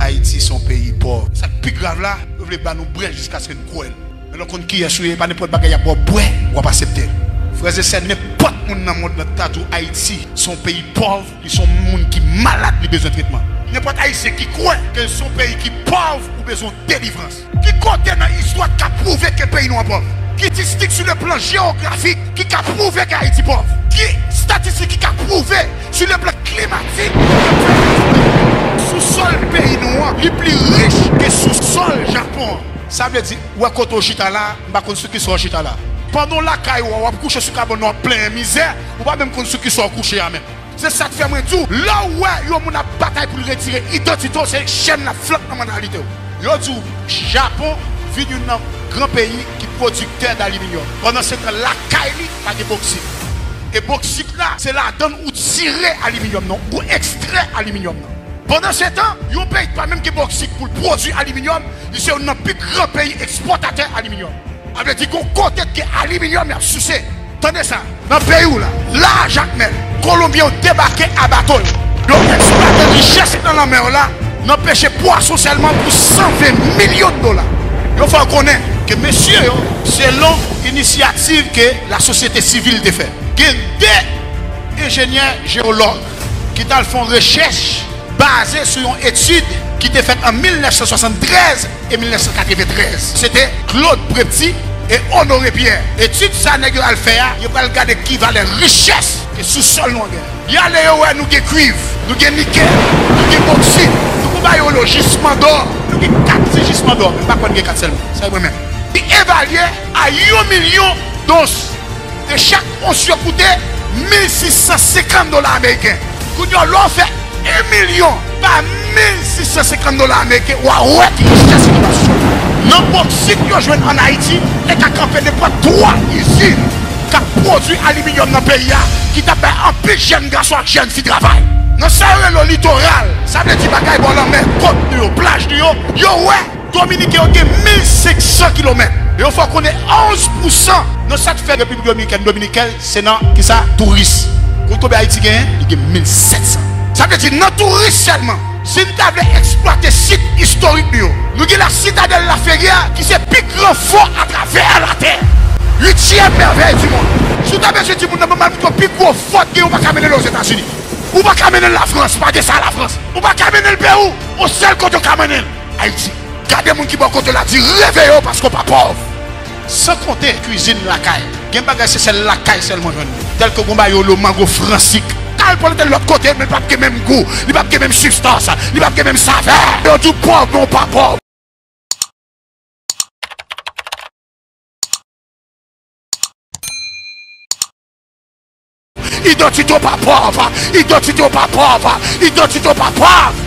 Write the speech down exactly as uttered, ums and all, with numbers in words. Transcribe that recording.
Ayiti se yon peyi pòv. Sa k pi grav la, yo vle ba nou bwè jiskaske n kwè l. Men lè w konn kiyès ou ye, pa nenpòt bagay y ap ba w bwè, w ap aksepte l. Frè e sè, nenpòt moun nan mond lan ta di w Ayiti se yon peyi pòv, li se yon moun ki malad, li bezwen tretman. Nenpòt Ayisyen ki kwè ke l se yon peyi ki pòv, ou bezwen delivrans. Ki kote nan istwa k ap pwouve ke peyi nou an pòv? Ki statistik sou le plan jewografik ki ka pwouve ke Ayiti pòv? Ki statistik ki ka pwouve sou le plan klimatik ke peyi nou an pòv? Sousòl peyi nou an, li pli rich ke sousòl Japon an. Sa vle di, ou wè kote w chita la, m pa konn sou ki sa w chita la. Pandan w lakay ou a, w ap kouche sou kabann ou, w ap plenyen mizè, ou pa menm konn sou ki sa w kouche a menm. Se sa k fè mwen di w, lè w wè yon moun ap batay pou l retire idantite w, se chèn l ap flank nan mantalite w. Yo di w, Japon vin youn nan gran peyi ki pwodiktè d aliminyòm. Pandan se tan, lakay li, pa gen boksit. E boksit la, se ladan l ou tire aliminyòm nan, ou ekstrè aliminyòm nan. Pandan se tan, yon peyi ki pa menm gen boksit pou l pwodui aliminyòm, li se youn nan pi gran peyi ekspòtatè aliminyòm. Sa vle di, gon kote k gen aliminyòm y ap souse. Tande sa, nan peyi w la, la a Jakmèl, Kolonbyen yo debake a bato yo. Yo eksplwate richès nan lanmè yo la, nan peche pwason sèlman pou san ven milyon dola. Yo fè w konnen ke mesye yo, selon inisyativ ke lasosyete sivil te fè, gen de enjenyè jewològ ki t al fè yon rechèch baze sou yon etid ki te fèt an mil nèf san swasanntrèz e mil nèf san katreventrèz. Se te Claude Prepty e Honoré Pierre. Etid sa nèg yo al fè a, yo pral gade ki valè richès ke sousòl nou an gen. Y ale yo wè nou gen kwiv, nou gen nikèl, nou gen boksit, nou gon bagay yo rele jisman dò, nou gen kat ti jisman dò, men m pa kwè n gen kat sèlman, sa e mwen menm. Li evalye a yon milyon dons. E chak ons yo koute mil sis san senkant dola ameriken. Kounye a, lè w fè yon milyon pa mil sis san senkant dola ameriken, w a wè ki richès ki nan sou. Nan boksit yo jwenn ann Ayiti, e ka kanpe nenpòt twa izin k ap pwodui aliminyòm nan peyi a, ki t ap bay anpil jèn gason ak jèn fi travay. Nan sa yo rele litoral, sa vle di bagay bò lanmè, kot nou yo, plaj nou yo, yo wè Dominiken yo gen mil senk san kilomèt. E yo fè w konnen onz pousan nan sa k fè Repiblik Dominikèn Dominikèn, se nan kisa? Touris. Konn konbyen Ayiti genyen? Li gen mil sèt san. Sa vle di, nan touris sèlman, si n ta vle eksplwate sit istorik nou yo, nou gen la Citadelle Laferrière, ki se pi gran fò atravè latè. Uityèm mèvèy di mond. Si w ta bezwen di moun nan, ban m al montre w pi gwo fò k gen, ou pa ka mennen l Ozetazini. Ou pa ka mennen l Lafrans, pa gen sa Lafrans. Ou pa ka mennen l Pewou, yon sèl kote w ka mennen l, Ayiti. Gade moun ki bò kote w la, di reveye w paske w pa pòv. San konte kwizin lakay. Gen bagay se sèl lakay sèlman jwenn li. Tèlke gon bagay yo rele mango fransik. Al plante l lòt kote, men li p ap gen menm gou, li p ap gen menm sibstans, li p ap gen menm savè. Yo di w pòv, men w pa pòv. Idantite w pa pòv, idantite w pa pòv, idantite w pa pòv.